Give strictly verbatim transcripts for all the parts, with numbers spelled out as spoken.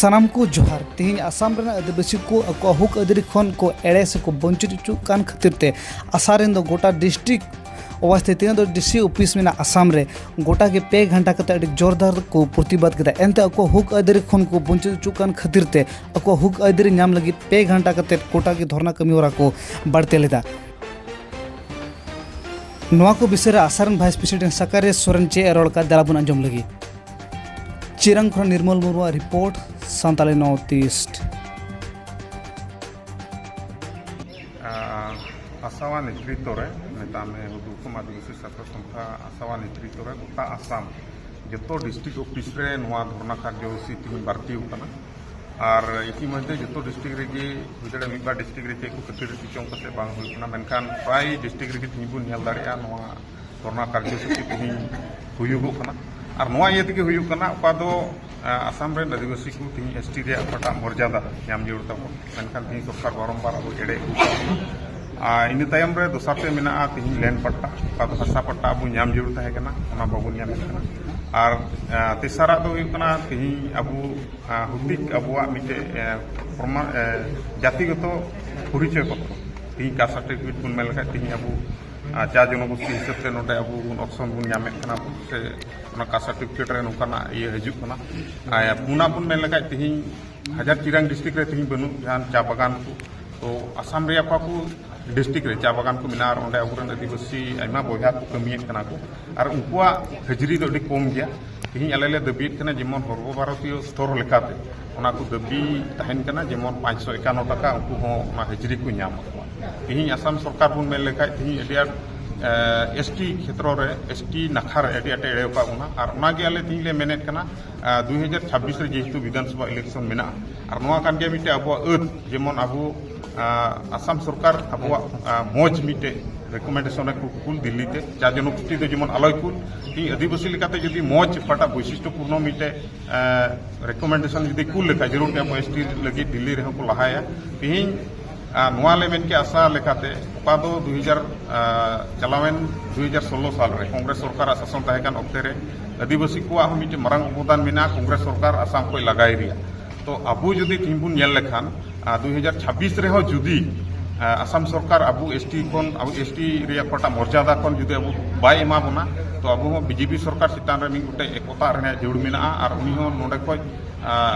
ᱥᱟᱱᱟᱢ ᱠᱚ ᱡᱚᱦᱟᱨ᱾ ᱛᱮᱦᱮᱧ ᱟᱥᱟᱢ ᱨᱮᱱᱟᱜ ᱟᱹᱫᱤᱵᱟᱹᱥᱤ ᱠᱚ ᱟᱠᱚᱣᱟᱜ ᱦᱚᱠ ᱟᱹᱭᱫᱟᱹᱨᱤ ᱠᱷᱚᱱ ᱠᱚ ᱮᱲᱮ ᱥᱮ ᱠᱚ ᱵᱚᱧᱪᱤᱛ ᱦᱚᱪᱚᱜ ᱠᱟᱱ ᱠᱷᱟᱹᱛᱤᱨ ᱛᱮ ᱟᱥᱟ ᱨᱮᱱ ᱫᱚ ᱜᱚᱴᱟ ᱰᱤᱥᱴᱨᱤᱠᱴ ᱚᱵᱟᱥᱛᱮ ᱛᱤᱱᱟᱹᱜ ᱫᱚ ᱰᱤᱥᱤ ᱚᱯᱷᱤᱥ ᱢᱮᱱᱟᱜᱼᱟ ᱟᱥᱟᱢ ᱨᱮ, ᱜᱚᱴᱟ ᱜᱮ ᱯᱮ ᱜᱷᱟᱱᱴᱟ ᱠᱟᱛᱮ ᱟᱹᱰᱤ ᱡᱳᱨᱫᱟᱨ ᱠᱚ ᱯᱨᱚᱛᱤᱵᱟᱫ ᱠᱮᱫᱟ᱾ ᱮᱱᱛᱮ ᱟᱠᱚᱣᱟᱜ ᱦᱚᱠ ᱟᱹᱭᱫᱟᱹᱨᱤ ᱠᱷᱚᱱ ᱠᱚ ᱵᱚᱧᱪᱤᱛ ᱦᱚᱪᱚᱜ ᱠᱟᱱ ᱠᱷᱟᱹᱛᱤᱨ ᱛᱮ ᱟᱠᱚᱣᱟᱜ ᱦᱚᱠ ᱟᱹᱭᱫᱟᱹᱨᱤ ᱧᱟᱢ ᱞᱟᱹᱜᱤᱫ ᱯᱮ ᱜᱷᱟᱱᱴᱟ ᱠᱟᱛᱮ ᱜᱚᱴᱟ ᱜᱮ ᱫᱷᱚᱨᱱᱟ ᱠᱟᱹᱢᱤ ᱦᱚᱨᱟ ᱠᱚ ᱵᱟᱹᱲᱛᱤ ᱞᱮᱫᱟ᱾ ᱱᱚᱣᱟ ᱠᱚ ᱵᱤᱥᱚᱭ ᱨᱮ ᱟᱥᱟ ᱨᱮᱱ ᱵᱷᱟᱭᱤᱥ ᱯᱨᱮᱥᱤᱰᱮᱱᱴ ᱥᱟᱠᱟᱨᱤᱭᱟ ᱥᱚᱨᱮᱱ ᱪᱮᱫ ᱮ ᱨᱚᱲ ᱠᱟᱫ, ᱫᱮᱞᱟ ᱵᱚᱱ ᱟᱸᱡᱚᱢ ᱞᱟᱹᱜᱤᱫ᱾ ᱪᱤᱨᱟᱝ ᱠᱷᱚᱱ ᱱᱤᱨᱢᱚᱞ ᱢᱩᱨᱢᱩᱣᱟᱜ ᱨᱤᱯᱳᱨᱴ, ᱥᱟᱱᱛᱟᱲᱤ ᱱᱚᱨᱛᱷ ᱤᱥᱴ᱾ ᱟᱥᱟᱣᱟ ᱱᱮᱛᱨᱤᱛᱵ ᱨᱮ, ᱢᱮᱛᱟᱜ ᱢᱮ, ᱦᱩᱫᱩᱲ ᱠᱷᱚᱢ ᱟᱹᱫᱤᱵᱟᱹᱥᱤ ᱥᱟᱛᱨᱚ ᱥᱚᱝᱥᱛᱷᱟ ᱟᱥᱟᱣᱟ ᱱᱮᱛᱨᱤᱛᱵ ᱨᱮ ᱜᱚᱴᱟ ᱟᱥᱟᱢ ᱡᱚᱛᱚ ᱰᱤᱥᱴᱨᱤᱠᱴ ᱚᱯᱷᱤᱥ ᱨᱮ ᱱᱚᱣᱟ ᱫᱷᱚᱨᱱᱟ ᱠᱟᱨᱡᱚᱥᱩᱪᱤ ᱛᱮᱦᱮᱧ ᱵᱟᱹᱲᱛᱤ ᱟᱠᱟᱱᱟ᱾ ᱟᱨ ᱤᱛᱤᱢᱚᱫᱽᱫᱷᱮ ᱡᱚᱛᱚ ᱰᱤᱥᱴᱨᱤᱠᱴ ᱨᱮᱜᱮ ᱦᱩᱭ ᱫᱟᱲᱮᱭᱟᱜᱼᱟ, ᱢᱤᱫ ᱵᱟᱨ ᱰᱤᱥᱴᱨᱤᱠᱴ ᱨᱮ ᱪᱮᱫ ᱠᱚ ᱠᱷᱟᱹᱛᱤᱨ ᱪᱚᱝ ᱯᱟᱥᱮᱡ ᱵᱟᱝ ᱦᱩᱭᱩᱜ ᱠᱟᱱᱟ, ᱢᱮᱱᱠᱷᱟᱱ ᱯᱨᱟᱭ ᱰᱤᱥᱴᱨᱤᱠᱴ ᱨᱮᱜᱮ ᱛᱮᱦᱮᱧ ᱵᱚᱱ ᱧᱮᱞ ᱫᱟᱲᱮᱭᱟᱜᱼᱟ ᱱᱚᱣᱟ ᱫᱷᱚᱨᱱᱟ ᱠᱟᱨᱡᱚᱥᱩᱪᱤ ᱛᱮᱦᱮᱧ ᱦᱩᱭᱩᱜᱚᱜ ᱠᱟᱱᱟ᱾ ᱟᱨ ᱱᱚᱣᱟ ᱤᱭᱟᱹ ᱛᱮᱜᱮ ᱦᱩᱭᱩᱜ ᱠᱟᱱᱟ, ᱚᱠᱟ ᱫᱚ, ᱟ, ᱟᱥᱟᱢ ᱨᱮᱱ ᱟᱹᱫᱤᱵᱟᱹᱥᱤ ᱠᱚ ᱛᱮᱦᱮᱧ ᱮᱥᱴᱤ ᱨᱮᱭᱟᱜ ᱚᱠᱟᱴᱟᱜ ᱢᱚᱨᱡᱟᱫᱟ ᱧᱟᱢ ᱡᱟᱹᱨᱩᱲ ᱛᱟᱵᱚᱱ, ᱢᱮᱱᱠᱷᱟᱱ ᱛᱮᱦᱮᱧ ᱥᱚᱨᱠᱟᱨ ᱵᱟᱨᱚᱢᱵᱟᱨ ᱟᱵᱚ ᱮᱲᱮ ᱟᱹᱜᱩ ᱠᱟᱜ ᱵᱚᱱᱟ᱾ ᱟᱨ ᱤᱱᱟᱹ ᱛᱟᱭᱚᱢ ᱨᱮ ᱫᱚᱥᱟᱨ ᱛᱮ ᱢᱮᱱᱟᱜᱼᱟ ᱛᱮᱦᱮᱧ ᱞᱮᱱᱰ ᱯᱟᱴᱴᱟ, ᱚᱠᱟ ᱫᱚ ᱦᱟᱥᱟ ᱯᱟᱴᱴᱟ ᱟᱵᱚ ᱧᱟᱢ ᱡᱟᱹᱨᱩᱲ ᱛᱟᱦᱮᱸ ᱠᱟᱱᱟ, ᱚᱱᱟ ᱵᱟᱵᱚᱱ ᱧᱟᱢᱮᱫ ᱠᱟᱱᱟ᱾ ᱟᱨ, ᱟ, ᱛᱮᱥᱟᱨᱟᱜ ᱫᱚ ᱦᱩᱭᱩᱜ ᱠᱟᱱᱟ ᱛᱮᱦᱮᱧ ᱟᱵᱚ, ᱟ, ᱦᱩᱛᱤᱠ ᱟᱵᱚᱣᱟᱜ ᱢᱤᱫᱴᱮᱡ, ᱮ, ᱯᱨᱚᱢᱟᱱ, ᱮ, ᱡᱟᱛᱤᱜᱚᱛᱚ ᱯᱚᱨᱤᱪᱚᱭ ᱯᱚᱛᱨᱚ, ᱛᱮᱦᱮᱧ ᱠᱟᱥᱴ ᱥᱟᱨᱴᱤᱯᱷᱤᱠᱮᱴ ᱵᱚᱱ ᱢᱮᱱ ᱞᱮᱠᱷᱟᱱ ᱛᱮᱦᱮᱧ ᱟᱵᱚ, ᱟ, ᱪᱟ ᱡᱚᱱᱚᱜᱳᱥᱴᱤ ᱦᱤᱥᱟᱹᱵ ᱛᱮ ᱱᱚᱰᱮ ᱟᱵᱚ ᱵᱚᱱ ᱚᱯᱥᱚᱱ ᱵᱚᱱ ᱧᱟᱢᱮᱫ ᱠᱟᱱᱟ ᱵᱚᱱ, ᱥᱮ ᱚᱱᱟ ᱠᱟᱥᱴ ᱥᱟᱨᱴᱤᱯᱷᱤᱠᱮᱴ ᱨᱮ ᱱᱚᱝᱠᱟᱱᱟᱜ ᱤᱭᱟᱹ ᱦᱤᱡᱩᱜ ᱠᱟᱱᱟ᱾ ᱟᱨ ᱯᱩᱱᱟᱜ ᱵᱚᱱ ᱢᱮᱱ ᱞᱮᱠᱷᱟᱱ ᱛᱮᱦᱮᱧ ᱦᱟᱡᱟᱨ ᱪᱤᱨᱟᱝ ᱰᱤᱥᱴᱨᱤᱠᱴ ᱨᱮ ᱛᱮᱦᱮᱧ ᱵᱟᱹᱱᱩᱜ ᱡᱟᱦᱟᱱ ᱪᱟ ᱵᱟᱜᱟᱱ ᱠᱚ, ᱛᱚ ᱟᱥᱟᱢ ᱨᱮᱭᱟᱜ ᱚᱠᱟ ᱠᱚ ᱰᱤᱥᱴᱨᱤᱠᱴ ᱨᱮ ᱪᱟ ᱵᱟᱜᱟᱱ ᱠᱚ ᱢᱮᱱᱟᱜᱼᱟ ᱟᱨ ᱚᱸᱰᱮ ᱟᱵᱚᱨᱮᱱ ᱟᱹᱫᱤᱵᱟᱹᱥᱤ ᱟᱭᱢᱟ ᱵᱚᱭᱦᱟ ᱠᱚ ᱠᱟᱹᱢᱤᱭᱮᱫ ᱠᱟᱱᱟ ᱠᱚ, ᱟᱨ ᱩᱱᱠᱩᱣᱟᱜ ᱦᱟᱹᱡᱨᱤ ᱫᱚ ᱟᱹᱰᱤ ᱠᱚᱢ ᱜᱮᱭᱟ᱾ ᱛᱮᱦᱮᱧ ᱟᱞᱮ ᱞᱮ ᱫᱟᱹᱵᱤᱭᱮᱫ ᱠᱟᱱᱟ ᱡᱮᱢᱚᱱ ᱥᱚᱨᱵᱚ ᱵᱷᱟᱨᱚᱛᱤᱭᱚ ᱥᱛᱚᱨ ᱞᱮᱠᱟᱛᱮ ᱚᱱᱟ ᱠᱚ ᱫᱟᱹᱵᱤ ᱛᱟᱦᱮᱱ ᱠᱟᱱᱟ, ᱡᱮᱢᱚᱱ ᱯᱟᱸᱪᱥᱚ ᱮᱠᱟᱱᱱᱚ ᱴᱟᱠᱟ ᱩᱱᱠᱩ ᱦᱚᱸ ᱚᱱᱟ ᱦᱟᱹᱡᱨᱤ ᱠᱚ ᱧᱟᱢ ᱟᱠᱚ᱾ ᱛᱮᱦᱮᱧ ᱟᱥᱟᱢ ᱥᱚᱨᱠᱟᱨ ᱵᱚᱱ ᱢᱮᱱ ᱞᱮᱠᱷᱟᱡ ᱛᱮᱦᱮᱧ ᱟᱹᱰᱤ ᱟᱸᱴ, ᱮ, ᱮᱥᱴᱤ ᱠᱷᱮᱛᱨᱚ ᱨᱮ, ᱮᱥᱴᱤ ᱱᱟᱠᱷᱟ ᱨᱮ ᱟᱹᱰᱤ ᱟᱸᱴᱮ ᱮᱲᱮ ᱟᱠᱟᱫ ᱵᱚᱱᱟ, ᱟᱨ ᱚᱱᱟᱜᱮ ᱟᱞᱮ ᱛᱮᱦᱮᱧ ᱞᱮ ᱢᱮᱱᱮᱫ ᱠᱟᱱᱟ, ᱮ, ᱫᱩ ᱦᱟᱡᱟᱨ ᱪᱷᱟᱵᱵᱤᱥ ᱨᱮ ᱡᱮᱦᱮᱛᱩ ᱵᱤᱫᱷᱟᱱ ᱥᱚᱵᱷᱟ ᱤᱞᱮᱠᱥᱚᱱ ᱢᱮᱱᱟᱜᱼᱟ, ᱟᱨ ᱱᱚᱣᱟ ᱠᱟᱱ ᱜᱮᱭᱟ ᱢᱤᱫᱴᱮᱡ ᱟᱵᱚᱣᱟᱜ ᱟᱹᱫ, ᱡᱮᱢᱚᱱ ᱟᱵᱚ, ᱟ, ᱟᱥᱟᱢ ᱥᱚᱨᱠᱟᱨ ᱟᱵᱚᱣᱟᱜ, ᱟ, ᱢᱚᱡᱽ ᱢᱤᱫᱴᱮᱡ ᱨᱤᱠᱚᱢᱮᱱᱰᱮᱥᱚᱱ ᱮ ᱠᱩ-, ᱠᱩᱞ ᱫᱤᱞᱞᱤ ᱛᱮ, ᱪᱟ ᱡᱚᱱᱚᱜᱳᱥᱴᱤ ᱫᱚ ᱡᱮᱢᱚᱱ ᱟᱞᱚᱭ ᱠᱩᱞ᱾ ᱛᱮᱦᱮᱧ ᱟᱹᱫᱤᱵᱟᱹᱥᱤ ᱞᱮᱠᱟᱛᱮ ᱡᱩᱫᱤ ᱢᱚᱡᱽ ᱚᱠᱟᱴᱟᱜ ᱵᱳᱭᱥᱤᱥᱴᱚ ᱯᱩᱨᱱᱚ ᱢᱤᱫᱴᱮᱡ, ᱮ, ᱨᱤᱠᱚᱢᱮᱱᱰᱮᱥᱚᱱ ᱡᱩᱫᱤ ᱠᱩᱞ ᱞᱮᱠᱷᱟᱡ ᱡᱟᱹᱨᱩᱲ ᱜᱮ ᱟᱵᱚ ᱮᱥᱴᱤ ᱞᱟᱹᱜᱤᱫ ᱫᱤᱞᱞᱤ ᱨᱮᱦᱚᱸ ᱠᱚ ᱞᱟᱦᱟᱭᱟ᱾ ᱛᱮᱦᱮᱧ, ᱟ, ᱱᱚᱣᱟ ᱞᱮ ᱢᱮᱱ ᱠᱮᱜᱼᱟ ᱟᱥᱟ ᱞᱮᱠᱟᱛᱮ, ᱚᱠᱟ ᱫᱚ ᱫᱩ ᱦᱟᱡᱟᱨ, ᱟ, ᱪᱟᱞᱟᱣᱮᱱ ᱫᱩ ᱦᱟᱡᱟᱨ ᱥᱳᱞᱞᱳ ᱥᱟᱞ ᱨᱮ ᱠᱚᱝᱜᱨᱮᱥ ᱥᱚᱨᱠᱟᱨᱟᱜ ᱥᱟᱥᱚᱱ ᱛᱟᱦᱮᱸ ᱠᱟᱱ ᱚᱠᱛᱮ ᱨᱮ ᱟᱹᱫᱤᱵᱟᱹᱥᱤ ᱠᱚᱣᱟᱜ ᱦᱚᱸ ᱢᱤᱫᱴᱮᱱ ᱢᱟᱨᱟᱝ ᱚᱵᱚᱫᱟᱱ ᱢᱮᱱᱟᱜᱼᱟ ᱠᱚᱝᱜᱨᱮᱥ ᱥᱚᱨᱠᱟᱨ ᱟᱥᱟᱢ ᱠᱷᱚᱱ ᱞᱟᱜᱟᱭ ᱨᱮᱭᱟᱜ᱾ ᱛᱚ ᱟᱵᱚ ᱡᱩᱫᱤ ᱛᱤᱦᱤᱧ ᱵᱚᱱ ᱧᱮᱞ ᱞᱮᱠᱷᱟᱱ, ᱟᱨ ᱫᱩ ᱦᱟᱡᱟᱨ ᱪᱷᱟᱵᱵᱤᱥ ᱨᱮᱦᱚᱸ ᱡᱩᱫᱤ ᱟᱥᱟᱢ ᱥᱚᱨᱠᱟᱨ ᱟᱵᱚ ᱮᱥᱴᱤ ᱠᱷᱚᱱ, ᱟᱵᱚ ᱮᱥᱴᱤ ᱨᱮᱭᱟᱜ ᱚᱠᱟᱴᱟᱜ ᱢᱚᱨᱡᱟᱫᱟ ᱠᱷᱚᱱ ᱡᱩᱫᱤ ᱟᱵᱚ ᱵᱟᱭ ᱮᱢᱟ ᱵᱚᱱᱟ, ᱛᱚ ᱟᱵᱚ ᱦᱚᱸ ᱵᱤᱡᱮᱯᱤ ᱥᱚᱨᱠᱟᱨ ᱪᱮᱛᱟᱱ ᱨᱮ ᱢᱤᱫ ᱜᱚᱴᱮᱡ ᱮᱠᱚᱛᱟ ᱨᱮᱱᱟᱜ ᱡᱟᱹᱨᱩᱲ ᱢᱮᱱᱟᱜᱼᱟ᱾ ᱟᱨ ᱩᱱᱤ ᱦᱚᱸ ᱱᱚᱰᱮ ᱠᱷᱚᱱ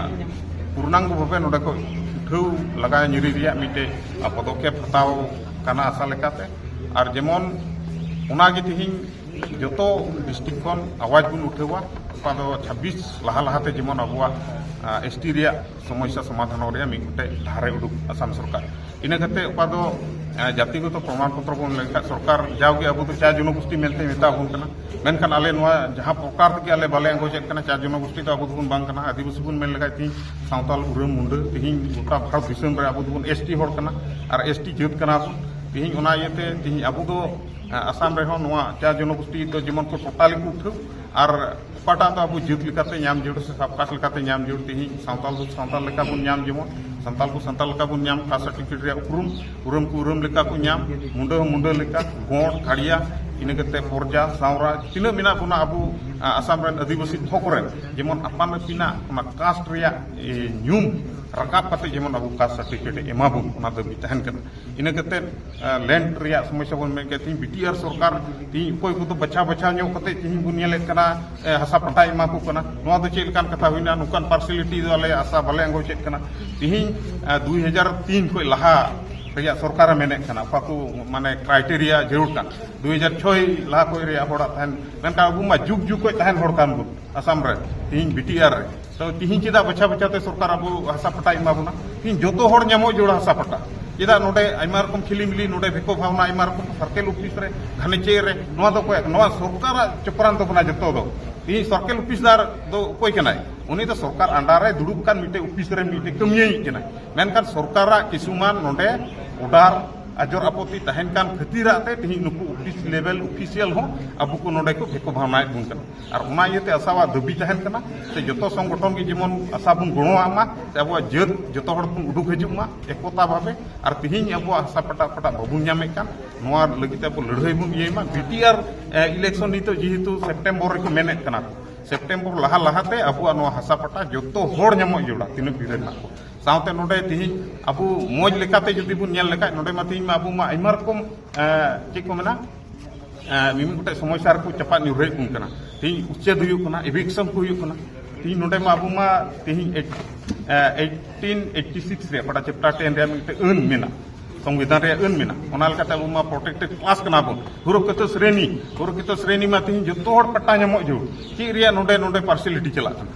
ᱯᱩᱨᱱᱟᱝᱜᱚ ᱵᱷᱟᱵᱮ ᱱᱚᱰᱮ ᱠᱷᱚᱱ ᱩᱴᱷᱟᱹᱣ ᱞᱟᱜᱟ ᱧᱤᱨᱤ ᱨᱮᱭᱟᱜ ᱢᱤᱫᱴᱮᱡ ᱯᱚᱫᱚᱠᱷᱮᱯ ᱦᱟᱛᱟᱣ ᱠᱟᱱᱟ ᱟᱥᱟ ᱞᱮᱠᱟᱛᱮ᱾ ᱟᱨ ᱡᱮᱢᱚᱱ ᱚᱱᱟᱜᱮ ᱛᱤᱦᱤᱧ ᱡᱚᱛᱚ ᱰᱤᱥᱴᱨᱤᱠᱴ ᱠᱷᱚᱱ ᱟᱣᱟᱡᱽ ᱵᱚᱱ ᱩᱴᱷᱟᱹᱣᱟ, ᱚᱠᱟ ᱫᱚ ᱪᱷᱟᱵᱵᱤᱥ ᱞᱟᱦᱟ ᱞᱟᱦᱟᱛᱮ ᱡᱮᱢᱚᱱ ᱟᱵᱚᱣᱟᱜ ᱮᱥᱴᱤ ᱨᱮᱭᱟᱜ ᱥᱚᱢᱚᱥᱥᱟ ᱥᱚᱢᱟᱫᱷᱟᱱ ᱨᱮᱭᱟᱜ ᱢᱤᱫ ᱜᱚᱴᱮᱡ ᱰᱟᱦᱟᱨᱮ ᱩᱰᱩᱠ ᱟᱥᱟᱢ ᱥᱚᱨᱠᱟᱨ᱾ ᱤᱱᱟᱹ ᱠᱟᱛᱮ ᱚᱠᱟ ᱫᱚ ᱡᱟᱛᱤᱜᱚᱛᱚ ᱯᱨᱚᱢᱟᱱ ᱯᱚᱛᱨᱚ ᱵᱚᱱ ᱞᱮᱱᱠᱷᱟᱱ ᱥᱚᱨᱠᱟᱨ ᱡᱟᱣᱜᱮ ᱟᱵᱚ ᱫᱚ ᱪᱟ ᱡᱚᱱᱚᱜᱳᱥᱴᱤ ᱢᱮᱱᱛᱮ ᱢᱮᱛᱟ ᱵᱚᱱ ᱠᱟᱱᱟ᱾ ᱢᱮᱱᱠᱷᱟᱱ ᱟᱞᱮ ᱱᱚᱣᱟ ᱡᱟᱦᱟᱸ ᱯᱨᱚᱠᱟᱨ ᱛᱮᱜᱮ ᱟᱞᱮ ᱵᱟᱞᱮ ᱟᱸᱜᱚᱪᱮᱫ ᱠᱟᱱᱟ, ᱪᱟ ᱡᱚᱱᱚᱜᱳᱥᱴᱤ ᱫᱚ ᱟᱵᱚ ᱫᱚᱵᱚᱱ ᱵᱟᱝ ᱠᱟᱱᱟ᱾ ᱟᱹᱫᱤᱵᱟᱹᱥᱤ ᱵᱚᱱ ᱢᱮᱱ ᱞᱮᱠᱷᱟᱡ ᱛᱤᱦᱤᱧ ᱥᱟᱶᱛᱟᱞ ᱩᱨᱟᱹᱢ ᱢᱩᱱᱰᱟᱹ, ᱛᱤᱦᱤᱧ ᱜᱚᱴᱟ ᱵᱷᱟᱨᱚᱛ ᱫᱤᱥᱚᱢ ᱨᱮ ᱟᱵᱚ ᱫᱚᱵᱚᱱ ᱮᱥᱴᱤ ᱦᱚᱲ ᱠᱟᱱᱟ ᱟᱨ ᱮᱥᱴᱤ ᱡᱟᱹᱛ ᱠᱟᱱᱟ ᱵᱚᱱ᱾ ᱛᱤᱦᱤᱧ ᱚᱱᱟ ᱤᱭᱟᱹᱛᱮ ᱛᱤᱦᱤᱧ ᱟᱵᱚ ᱫᱚ ᱟᱥᱟᱢ ᱨᱮᱦᱚᱸ ᱱᱚᱣᱟ ᱪᱟ ᱡᱚᱱᱚᱜᱳᱥᱴᱤ ᱫᱚ ᱡᱮᱢᱚᱱ ᱠᱚ ᱴᱳᱴᱟᱞᱤ ᱠᱚ ᱩᱴᱷᱟᱹᱣ, ᱟᱨ ᱚᱠᱟᱴᱟᱜ ᱫᱚ ᱟᱵᱚ ᱡᱟᱹᱛ ᱞᱮᱠᱟᱛᱮ ᱧᱟᱢ ᱡᱟᱹᱨᱩᱲ ᱥᱮ ᱥᱟᱵᱠᱟᱥ ᱞᱮᱠᱟᱛᱮ ᱧᱟᱢ ᱡᱟᱹᱨᱩᱲ, ᱛᱤᱦᱤᱧ ᱥᱟᱶᱛᱟᱞ ᱫᱚ ᱥᱟᱶᱛᱟᱞ ᱞᱮᱠᱟ ᱵᱚᱱ ᱧᱟᱢ, ᱡᱮᱢᱚᱱ ᱥᱟᱱᱛᱟᱞ ᱠᱚ ᱥᱟᱱᱛᱟᱞ ᱞᱮᱠᱟ ᱵᱚᱱ ᱧᱟᱢ, ᱠᱟᱥᱴ ᱥᱟᱨᱴᱤᱯᱷᱤᱠᱮᱴ ᱨᱮᱭᱟᱜ ᱩᱯᱨᱩᱢ, ᱩᱨᱟᱹᱢ ᱠᱚ ᱩᱨᱟᱹᱢ ᱞᱮᱠᱟ ᱠᱚ ᱧᱟᱢ, ᱢᱩᱸᱰᱟᱹ ᱦᱚᱸ ᱢᱩᱸᱰᱟᱹ ᱞᱮᱠᱟ, ᱜᱚᱸᱰ, ᱠᱷᱟᱲᱤᱭᱟ, ᱤᱱᱟᱹ ᱠᱟᱛᱮ ᱯᱚᱨᱡᱟ, ᱥᱟᱶᱨᱟ, ᱛᱤᱱᱟᱹᱜ ᱢᱮᱱᱟᱜ ᱵᱚᱱᱟ ᱟᱵᱚ ᱟᱥᱟᱢ ᱨᱮᱱ ᱟᱹᱫᱤᱵᱟᱹᱥᱤ ᱛᱷᱚᱠ ᱨᱮᱱ, ᱡᱮᱢᱚᱱ ᱟᱯᱟᱱ ᱟᱹᱯᱤᱱᱟᱜ ᱚᱱᱟ ᱠᱟᱥᱴ ᱨᱮᱭᱟᱜ ᱧᱩᱢ ᱨᱟᱠᱟᱵ ᱠᱟᱛᱮ ᱡᱮᱢᱚᱱ ᱟᱵᱚ ᱠᱟᱥᱴ ᱥᱟᱨᱴᱤᱯᱷᱤᱠᱮᱴ ᱮ ᱮᱢᱟ ᱵᱚᱱ, ᱚᱱᱟ ᱫᱟᱹᱵᱤ ᱛᱟᱦᱮᱱ ᱠᱟᱱᱟ᱾ ᱤᱱᱟᱹ ᱠᱟᱛᱮ ᱞᱮᱱᱰ ᱨᱮᱭᱟᱜ ᱥᱚᱢᱚᱥᱥᱟ ᱵᱚᱱ ᱢᱮᱱ ᱠᱮᱫ, ᱛᱤᱦᱤᱧ ᱵᱤ ᱴᱤ ᱟᱨ ᱥᱚᱨᱠᱟᱨ, ᱛᱤᱦᱤᱧ ᱚᱠᱚᱭ ᱠᱚᱫᱚ ᱵᱟᱪᱷᱟᱣ ᱵᱟᱪᱷᱟᱣ ᱧᱚᱜ ᱠᱟᱛᱮ ᱛᱤᱦᱤᱧ ᱵᱚᱱ ᱧᱮᱞᱮᱫ ᱠᱟᱱᱟ, ᱦᱟᱥᱟ ᱯᱟᱴᱟ ᱮᱢᱟ ᱠᱚ ᱠᱟᱱᱟ᱾ ᱱᱚᱣᱟ ᱫᱚ ᱪᱮᱫ ᱞᱮᱠᱟᱱ ᱠᱟᱛᱷᱟ ᱦᱩᱭᱱᱟ? ᱱᱚᱝᱠᱟᱱ ᱯᱟᱨᱥᱤᱭᱟᱞᱤᱴᱤ ᱫᱚ ᱟᱞᱮ ᱟᱥᱟ ᱵᱟᱞᱮ ᱟᱸᱜᱚᱪᱮᱫ ᱠᱟᱱᱟ᱾ ᱛᱤᱦᱤᱧ ᱫᱩᱭ ᱦᱟᱡᱟᱨ ᱛᱤᱱ ᱠᱷᱚᱱ ᱞᱟᱦᱟ ᱨᱮᱭᱟᱜ ᱥᱚᱨᱠᱟᱨᱮ ᱢᱮᱱᱮᱫ ᱠᱟᱱᱟ, ᱚᱠᱟ ᱠᱚ ᱢᱟᱱᱮ ᱠᱨᱟᱭᱴᱮᱨᱤᱭᱟ ᱡᱟᱹᱨᱩᱲ ᱠᱟᱱ, ᱫᱩᱭ ᱦᱟᱡᱟᱨ ᱪᱷᱚᱭ ᱞᱟᱦᱟ ᱠᱷᱚᱱ ᱨᱮᱭᱟᱜ ᱦᱚᱲᱟᱜ ᱛᱟᱦᱮᱱ, ᱢᱮᱱᱠᱷᱟᱱ ᱟᱵᱚ ᱢᱟ ᱡᱩᱜᱽ ᱡᱩᱜᱽ ᱠᱷᱚᱱ ᱛᱟᱦᱮᱱ ᱦᱚᱲ ᱠᱟᱱ ᱵᱚᱱ ᱟᱥᱟᱢ ᱨᱮ, ᱛᱤᱦᱤᱧ ᱵᱤ ᱴᱤ ᱟᱨ ᱨᱮ᱾ ᱛᱚ ᱛᱤᱦᱤᱧ ᱪᱮᱫᱟᱜ ᱵᱟᱪᱷᱟ ᱵᱟᱪᱷᱟ ᱛᱮ ᱥᱚᱨᱠᱟᱨ ᱟᱵᱚ ᱦᱟᱥᱟ ᱯᱟᱴᱟ ᱮᱢᱟ ᱵᱚᱱᱟ? ᱛᱤᱦᱤᱧ ᱡᱚᱛᱚ ᱦᱚᱲ ᱧᱟᱢᱚᱜ ᱡᱟᱹᱨᱩᱲᱟ ᱦᱟᱥᱟ ᱯᱟᱴᱟ᱾ ᱪᱮᱫᱟᱜ ᱱᱚᱰᱮ ᱟᱭᱢᱟ ᱨᱚᱠᱚᱢ ᱠᱷᱤᱞᱤ ᱢᱤᱞᱤ, ᱱᱚᱰᱮ ᱵᱷᱮᱠᱚ ᱵᱷᱟᱵᱽᱱᱟ, ᱟᱭᱢᱟ ᱨᱚᱠᱚᱢ ᱥᱟᱨᱠᱮᱞ ᱚᱯᱷᱤᱥ ᱨᱮ, ᱜᱷᱟᱱᱮ ᱪᱮ ᱨᱮ, ᱱᱚᱣᱟ ᱫᱚ ᱚᱠᱚᱭᱟᱜ? ᱱᱚᱣᱟ ᱥᱚᱨᱠᱟᱨᱟᱜ ᱪᱚᱯᱨᱟᱱ ᱛᱟᱵᱚᱱᱟ ᱡᱚᱛᱚ ᱫᱚ᱾ ᱛᱤᱦᱤᱧ ᱥᱟᱨᱠᱮᱞ ᱚᱯᱷᱤᱥᱫᱟᱨ ᱫᱚ ᱚᱠᱚᱭ ᱠᱟᱱᱟᱭ? ᱩᱱᱤ ᱫᱚ ᱥᱚᱨᱠᱟᱨ under ᱨᱮ ᱫᱩᱲᱩᱵ ᱠᱟᱱ ᱢᱤᱫᱴᱮᱡ ᱚᱯᱷᱤᱥ ᱨᱮ ᱢᱤᱫᱴᱮᱡ ᱠᱟᱹᱢᱤᱭᱟᱹᱭᱤᱡ ᱠᱟᱱᱟᱭ᱾ ᱢᱮᱱᱠᱷᱟᱱ ᱥᱚᱨᱠᱟᱨᱟᱜ ᱠᱤᱪᱷᱩᱢᱟᱱ ᱱᱚᱰᱮ ᱚᱰᱟᱨ ᱟᱡᱚᱨ ᱟᱯᱚᱛᱤ ᱛᱟᱦᱮᱱ ᱠᱟᱱ ᱠᱷᱟᱹᱛᱤᱨᱟᱜ ᱛᱮ ᱛᱤᱦᱤᱧ ᱱᱩᱠᱩ ᱚᱯᱷᱤᱥ ᱞᱮᱵᱮᱞ ᱚᱯᱷᱤᱥᱤᱭᱟᱞ ᱦᱚᱸ ᱟᱵᱚ ᱠᱚ ᱱᱚᱰᱮ ᱠᱚ ᱵᱷᱮᱠᱚ ᱵᱷᱟᱵᱽᱱᱟᱭᱮᱫ ᱵᱚᱱ ᱠᱟᱱᱟ᱾ ᱟᱨ ᱚᱱᱟ ᱤᱭᱟᱹᱛᱮ ᱟᱥᱟᱣᱟᱜ ᱫᱟᱹᱵᱤ ᱛᱟᱦᱮᱱ ᱠᱟᱱᱟ ᱥᱮ ᱡᱚᱛᱚ ᱥᱚᱝᱜᱚᱴᱷᱚᱱ ᱜᱮ ᱡᱮᱢᱚᱱ ᱟᱥᱟ ᱵᱚᱱ ᱜᱚᱲᱚᱣᱟᱜ ᱢᱟ, ᱥᱮ ᱟᱵᱚᱣᱟᱜ ᱡᱟᱹᱛ ᱡᱚᱛᱚ ᱦᱚᱲ ᱵᱚᱱ ᱩᱰᱩᱠ ᱦᱤᱡᱩᱜ ᱢᱟ ᱮᱠᱚᱛᱟ ᱵᱷᱟᱵᱮ᱾ ᱟᱨ ᱛᱤᱦᱤᱧ ᱟᱵᱚᱣᱟᱜ ᱦᱟᱥᱟ ᱯᱟᱴᱟ ᱚᱠᱟᱴᱟᱜ ᱵᱟᱵᱚᱱ ᱧᱟᱢᱮᱫ ᱠᱟᱱ, ᱱᱚᱣᱟ ᱞᱟᱹᱜᱤᱫ ᱛᱮ ᱟᱵᱚ ᱞᱟᱹᱲᱦᱟᱹᱭ ᱵᱚᱱ ᱤᱭᱟᱹᱭ ᱢᱟ᱾ ᱵᱤ ᱴᱤ ᱟᱨ ᱤᱞᱮᱠᱥᱚᱱ ᱱᱤᱛᱚᱜ ᱡᱮᱦᱮᱛᱩ ᱥᱮᱯᱴᱮᱢᱵᱚᱨ ᱨᱮᱠᱚ ᱢᱮᱱᱮᱫ ᱠᱟᱱᱟ ᱠᱚ, ᱥᱮᱯᱴᱮᱢᱵᱚᱨ ᱞᱟᱦᱟ ᱞᱟᱦᱟᱛᱮ ᱟᱵᱚᱣᱟᱜ ᱱᱚᱣᱟ ᱦᱟᱥᱟ ᱯᱟᱴᱟ ᱡᱚᱛᱚ ᱦᱚᱲ ᱧᱟᱢᱚᱜ ᱡᱟᱹᱨᱩᱲᱟ, ᱛᱤᱱᱟᱹᱜ ᱵᱤᱨ ᱨᱮ ᱢᱮᱱᱟᱜ ᱠᱚ᱾ ᱥᱟᱶᱛᱮ ᱱᱚᱰᱮ ᱛᱤᱦᱤᱧ ᱟᱵᱚ ᱢᱚᱡᱽ ᱞᱮᱠᱟᱛᱮ ᱡᱩᱫᱤ ᱵᱚᱱ ᱧᱮᱞ ᱞᱮᱠᱷᱟᱡ, ᱱᱚᱰᱮ ᱢᱟ ᱛᱤᱦᱤᱧ ᱢᱟ ᱟᱵᱚ ᱢᱟ ᱟᱭᱢᱟ ᱨᱚᱠᱚᱢ, ᱮ, ᱪᱮᱫ ᱠᱚ ᱢᱮᱱᱟ, ᱮ, ᱢᱤᱢᱤᱫ ᱜᱚᱴᱮᱡ ᱥᱚᱢᱚᱥᱥᱟ ᱨᱮᱠᱚ ᱪᱟᱯᱟᱫ ᱧᱩᱨᱦᱟᱹᱭᱮᱫ ᱵᱚᱱ ᱠᱟᱱᱟ᱾ ᱛᱤᱦᱤᱧ ᱩᱪᱪᱷᱮᱫ ᱦᱩᱭᱩᱜ ᱠᱟᱱᱟ, ᱮᱵᱷᱤᱠᱥᱚᱱ ᱠᱚ ᱦᱩᱭᱩᱜ ᱠᱟᱱᱟ᱾ ᱛᱤᱦᱤᱧ ᱱᱚᱰᱮ ᱢᱟ ᱟᱵᱚ ᱢᱟ ᱛᱤᱦᱤᱧ ᱮᱭᱤᱴ-, ᱮ, eighteen eighty six ᱨᱮ ᱚᱠᱟᱴᱟᱜ chapter ten ᱨᱮᱭᱟᱜ ᱢᱤᱫᱴᱮᱡ ᱟᱹᱱ ᱢᱮᱱᱟᱜ, ᱥᱚᱝᱵᱤᱫᱷᱟᱱ ᱨᱮᱭᱟᱜ ᱟᱹᱱ ᱢᱮᱱᱟᱜ, ᱚᱱᱟ ᱞᱮᱠᱟᱛᱮ ᱟᱵᱚ ᱢᱟ protected class ᱠᱟᱱᱟ ᱵᱚᱱ᱾ ᱥᱩᱨᱚᱠᱠᱷᱤᱛᱚ ᱥᱨᱮᱱᱤ, ᱥᱩᱨᱚᱠᱠᱷᱤᱛᱚ ᱥᱨᱮᱱᱤ ᱢᱟ ᱛᱤᱦᱤᱧ ᱡᱚᱛᱚ ᱦᱚᱲ ᱯᱟᱴᱴᱟ ᱧᱟᱢᱚᱜ ᱡᱟᱹᱨᱩᱲ᱾ ᱪᱮᱫ ᱨᱮᱭᱟᱜ ᱱᱚᱰᱮ, ᱱᱚᱰᱮ partiality ᱪᱟᱞᱟᱜ ᱠᱟᱱᱟ?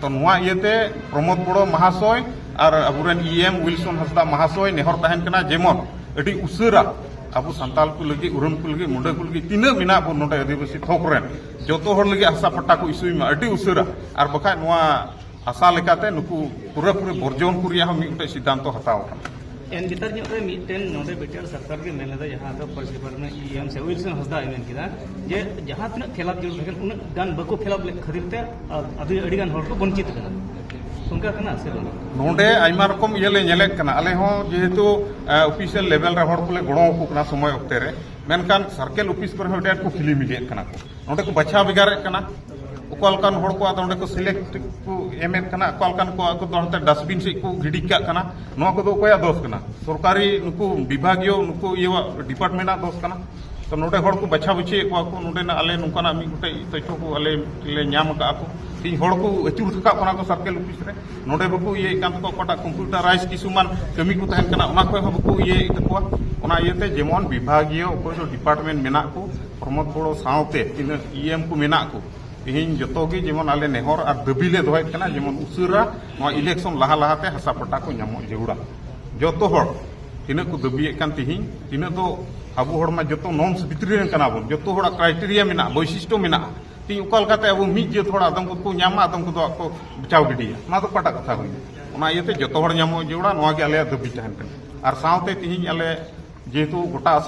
ᱛᱚ ᱱᱚᱣᱟ ᱤᱭᱟᱹᱛᱮ ᱯᱨᱚᱢᱳᱫ ᱵᱚᱲᱚ ᱢᱟᱦᱟᱥᱚᱭ ᱟᱨ ᱟᱵᱚᱨᱮᱱ ᱤ ᱮᱢ ᱩᱭᱤᱞᱥᱚᱱ ᱦᱟᱸᱥᱫᱟ ᱢᱟᱦᱟᱥᱚᱭ ᱱᱮᱦᱚᱨ ᱛᱟᱦᱮᱱ ᱠᱟᱱᱟ, ᱡᱮᱢᱚᱱ ᱟᱹᱰᱤ ᱩᱥᱟᱹᱨᱟ ᱟᱵᱚ ᱥᱟᱱᱛᱟᱞ ᱠᱚ ᱞᱟᱹᱜᱤᱫ, ᱩᱨᱟᱹᱢ ᱠᱚ ᱞᱟᱹᱜᱤᱫ, ᱢᱩᱰᱟᱹ ᱠᱚ ᱞᱟᱹᱜᱤᱫ, ᱛᱤᱱᱟᱹᱜ ᱢᱮᱱᱟᱜ ᱵᱚᱱ ᱱᱚᱰᱮ ᱟᱹᱫᱤᱵᱟᱹᱥᱤ ᱛᱷᱚᱠ ᱨᱮᱱ, ᱡᱚᱛᱚ ᱦᱚᱲ ᱞᱟᱹᱜᱤᱫ ᱦᱟᱥᱟ ᱯᱟᱴᱴᱟ ᱠᱚ ᱤᱥᱩᱭ ᱢᱟ ᱟᱹᱰᱤ ᱩᱥᱟᱹᱨᱟ᱾ ᱟᱨ ᱵᱟᱠᱷᱟᱡ ᱱᱚᱣᱟ ᱦᱟᱥᱟ ᱞᱮᱠᱟᱛᱮ ᱱᱩᱠᱩ ᱯᱩᱨᱟᱹᱯᱩᱨᱤ ᱵᱚᱨᱡᱚᱱ ᱠᱚ ᱨᱮᱭᱟᱜ ᱦᱚᱸ ᱢᱤᱫ ᱜᱚᱴᱮᱡ ᱥᱤᱫᱽᱫᱷᱟᱱᱛᱚ ᱦᱟᱛᱟᱣ ᱟᱠᱟᱱᱟ᱾ ᱮᱱ ᱵᱤᱛᱟᱨ ᱧᱚᱜ ᱨᱮ ᱢᱤᱫᱴᱮᱱ ᱱᱚᱰᱮ ᱵᱤᱴᱤᱟᱨ ᱥᱚᱨᱠᱟᱨ ᱜᱮ ᱢᱮᱱ ᱞᱮᱫᱟ, ᱡᱟᱦᱟᱸ ᱫᱚ ᱯᱷᱚᱨᱮᱥᱴ ᱰᱤᱯᱟᱨᱴᱢᱮᱱᱴ ᱤ ᱮᱢ ᱥᱮ ᱩᱭᱤᱞᱥᱚᱱ ᱦᱟᱸᱥᱫᱟ ᱢᱮᱱ ᱠᱮᱫᱟ ᱡᱮ ᱡᱟᱦᱟᱸ ᱛᱤᱱᱟᱹᱜ ᱯᱷᱤᱞᱟᱯ ᱡᱟᱹᱨᱩᱲ ᱛᱟᱦᱮᱸ ᱠᱟᱱᱟ ᱩᱱᱟᱹᱜ ᱜᱟᱱ ᱵᱟᱠᱚ ᱯᱷᱤᱞᱟᱯ ᱞᱮᱫ ᱠᱷᱟᱹᱛᱤᱨ ᱛᱮ ᱟᱹᱰᱤ, ᱟᱹᱰᱤ ᱜᱟᱱ ᱦᱚᱲ ᱠᱚ ᱵᱚᱧᱪᱤᱛ ᱠᱟᱱᱟ᱾ ᱚᱱᱠᱟ ᱠᱟᱱᱟ ᱥᱮ ᱵᱟᱝ? ᱱᱚᱰᱮ ᱟᱭᱢᱟ ᱨᱚᱠᱚᱢ ᱤᱭᱟᱹ ᱞᱮ ᱧᱮᱞᱮᱫ ᱠᱟᱱᱟ᱾ ᱟᱞᱮ ᱦᱚᱸ ᱡᱮᱦᱮᱛᱩ, ᱮ, ᱚᱯᱷᱤᱥᱤᱭᱟᱞ ᱞᱮᱵᱮᱞ ᱨᱮ ᱦᱚᱲ ᱠᱚᱞᱮ ᱜᱚᱲᱚ ᱟᱠᱚ ᱠᱟᱱᱟ ᱥᱚᱢᱚᱭ ᱚᱠᱛᱮ ᱨᱮ, ᱢᱮᱱᱠᱷᱟᱱ ᱥᱟᱨᱠᱮᱞ ᱚᱯᱷᱤᱥ ᱠᱚᱨᱮ ᱦᱚᱸ ᱟᱹᱰᱤ ᱟᱸᱴ ᱠᱚ ᱠᱷᱤᱞᱤ ᱢᱤᱞᱤᱭᱮᱫ ᱠᱟᱱᱟ ᱠᱚ᱾ ᱱᱚᱰᱮ ᱠᱚ ᱵᱟᱪᱷᱟᱣ ᱵᱷᱮᱜᱟᱨᱮᱫ ᱠᱟᱱᱟ, ᱚᱠᱟ ᱞᱮᱠᱟᱱ ᱦᱚᱲ ᱠᱚᱣᱟᱜ ᱫᱚ ᱚᱸᱰᱮ ᱠᱚ ᱥᱤᱞᱮᱠᱴ ᱠᱚ ᱮᱢᱮᱫ ᱠᱟᱱᱟ, ᱚᱠᱟ ᱞᱮᱠᱟᱱ ᱠᱚᱣᱟᱜ ᱠᱚᱫᱚ ᱦᱟᱱᱛᱮ ᱰᱟᱥᱴᱵᱤᱱ ᱥᱮᱫ ᱠᱚ ᱜᱤᱰᱤ ᱠᱟᱜ ᱠᱟᱱᱟ᱾ ᱱᱚᱣᱟ ᱠᱚᱫᱚ ᱚᱠᱚᱭᱟᱜ ᱫᱳᱥ ᱠᱟᱱᱟ? ᱥᱚᱨᱠᱟᱨᱤ ᱱᱩᱠᱩ ᱵᱤᱵᱷᱟᱜᱤᱭᱚ, ᱱᱩᱠᱩ ᱤᱭᱟᱹᱣᱟᱜ ᱰᱤᱯᱟᱨᱴᱢᱮᱱᱴ ᱟᱜ ᱫᱳᱥ ᱠᱟᱱᱟ᱾ ᱛᱚ ᱱᱚᱰᱮ ᱦᱚᱲ ᱠᱚ ᱵᱟᱪᱷᱟᱣ ᱵᱟᱹᱪᱷᱤᱭᱮᱫ ᱠᱚᱣᱟ ᱠᱚ, ᱱᱚᱰᱮᱱᱟᱜ ᱟᱞᱮ ᱱᱚᱝᱠᱟᱱᱟᱜ ᱢᱤᱫ ᱜᱚᱴᱮᱡ ᱛᱚᱛᱷᱭᱚ ᱠᱚ ᱟᱞᱮ ᱞᱮ ᱧᱟᱢ ᱟᱠᱟᱫᱼᱟ ᱠᱚ᱾ ᱛᱮᱦᱮᱧ ᱦᱚᱲ ᱠᱚ ᱟᱹᱪᱩᱨ ᱨᱟᱠᱟᱵ ᱠᱟᱱᱟ ᱠᱚ ᱥᱟᱨᱠᱮᱞ ᱚᱯᱷᱤᱥ ᱨᱮ, ᱱᱚᱰᱮ ᱵᱟᱠᱚ ᱤᱭᱟᱹᱭᱮᱫ ᱠᱟᱱ ᱛᱟᱠᱚᱣᱟ, ᱚᱠᱟᱴᱟᱜ ᱠᱚᱢᱯᱤᱭᱩᱴᱟᱨᱟᱭᱤᱡᱽ ᱠᱤᱪᱷᱩ ᱢᱟᱱ ᱠᱟᱹᱢᱤ ᱠᱚ ᱛᱟᱦᱮᱱ ᱠᱟᱱᱟ, ᱚᱱᱟ ᱠᱚ ᱦᱚᱸ ᱵᱟᱠᱚ ᱤᱭᱟᱹᱭᱮᱫ ᱛᱟᱠᱚᱣᱟ᱾ ᱚᱱᱟ ᱤᱭᱟᱹᱛᱮ ᱡᱮᱢᱚᱱ ᱵᱤᱵᱷᱟᱜᱤᱭᱚ ᱚᱠᱚᱭ ᱠᱚ ᱰᱤᱯᱟᱨᱴᱢᱮᱱᱴ ᱢᱮᱱᱟᱜ ᱠᱚ, ᱯᱨᱚᱢᱳᱫ ᱵᱚᱲᱚ ᱥᱟᱶᱛᱮ ᱛᱤᱱᱟᱹᱜ ᱤ ᱮᱢ ᱠᱚ ᱢᱮᱱᱟᱜ ᱠᱚ, ᱛᱮᱦᱮᱧ ᱡᱚᱛᱚ ᱜᱮ ᱡᱮᱢᱚᱱ ᱟᱞᱮ ᱱᱮᱦᱚᱨ ᱟᱨ ᱫᱟᱹᱵᱤ ᱞᱮ ᱫᱚᱦᱚᱭᱮᱫ ᱠᱟᱱᱟ, ᱡᱮᱢᱚᱱ ᱩᱥᱟᱹᱨᱟ ᱱᱚᱣᱟ ᱤᱞᱮᱠᱥᱚᱱ ᱞᱟᱦᱟ ᱞᱟᱦᱟᱛᱮ ᱦᱟᱥᱟ ᱯᱟᱴᱟ ᱠᱚ ᱧᱟᱢᱚᱜ ᱡᱟᱹᱨᱩᱲᱟ᱾ ᱡᱚᱛᱚ ᱦᱚᱲ ᱛᱤᱱᱟᱹᱜ ᱠᱚ ᱫᱟᱹᱵᱤᱭᱮᱫ ᱠᱟᱱ, ᱛᱮᱦᱮᱧ ᱛᱤᱱᱟᱹᱜ ᱫᱚ ᱟᱵᱚ ᱦᱚᱲ ᱢᱟ ᱡᱚᱛᱚ ᱱᱚᱨᱢᱥ ᱵᱷᱤᱛᱨᱤ ᱨᱮᱱ ᱠᱟᱱᱟ ᱵᱚᱱ, ᱡᱚᱛᱚ ᱦᱚᱲᱟᱜ ᱠᱨᱟᱭᱴᱮᱨᱤᱭᱟ ᱢᱮᱱᱟᱜᱼᱟ, ᱵᱳᱭᱥᱤᱥᱴᱚ ᱢᱮᱱᱟᱜᱼᱟ᱾ ᱛᱮᱦᱮᱧ ᱚᱠᱟ ᱞᱮᱠᱟᱛᱮ ᱟᱵᱚ ᱢᱤᱫ ᱡᱟᱹᱛ ᱦᱚᱲ ᱟᱫᱚᱢ ᱠᱚᱫᱚ ᱠᱚ ᱧᱟᱢᱟ, ᱟᱫᱚᱢ ᱠᱚᱫᱚ ᱟᱠᱚ ᱵᱟᱪᱷᱟᱣ ᱜᱤᱰᱤᱭᱟ, ᱚᱱᱟ ᱫᱚ ᱚᱠᱟᱴᱟᱜ ᱠᱟᱛᱷᱟ ᱦᱩᱭᱱᱟ? ᱚᱱᱟ ᱤᱭᱟᱹᱛᱮ ᱡᱚᱛᱚ ᱦᱚᱲ ᱧᱟᱢᱚᱜ ᱡᱟᱹᱨᱩᱲᱟ, ᱱᱚᱣᱟ ᱜᱮ ᱟᱞᱮᱭᱟᱜ ᱫᱟᱹᱵᱤ ᱛᱟᱦᱮᱱ ᱠᱟᱱᱟ᱾ ᱟᱨ ᱥᱟᱶᱛᱮ ᱛᱮᱦᱮᱧ ᱟᱞᱮ ᱡᱮᱦᱮᱛᱩ ᱜᱚᱴᱟ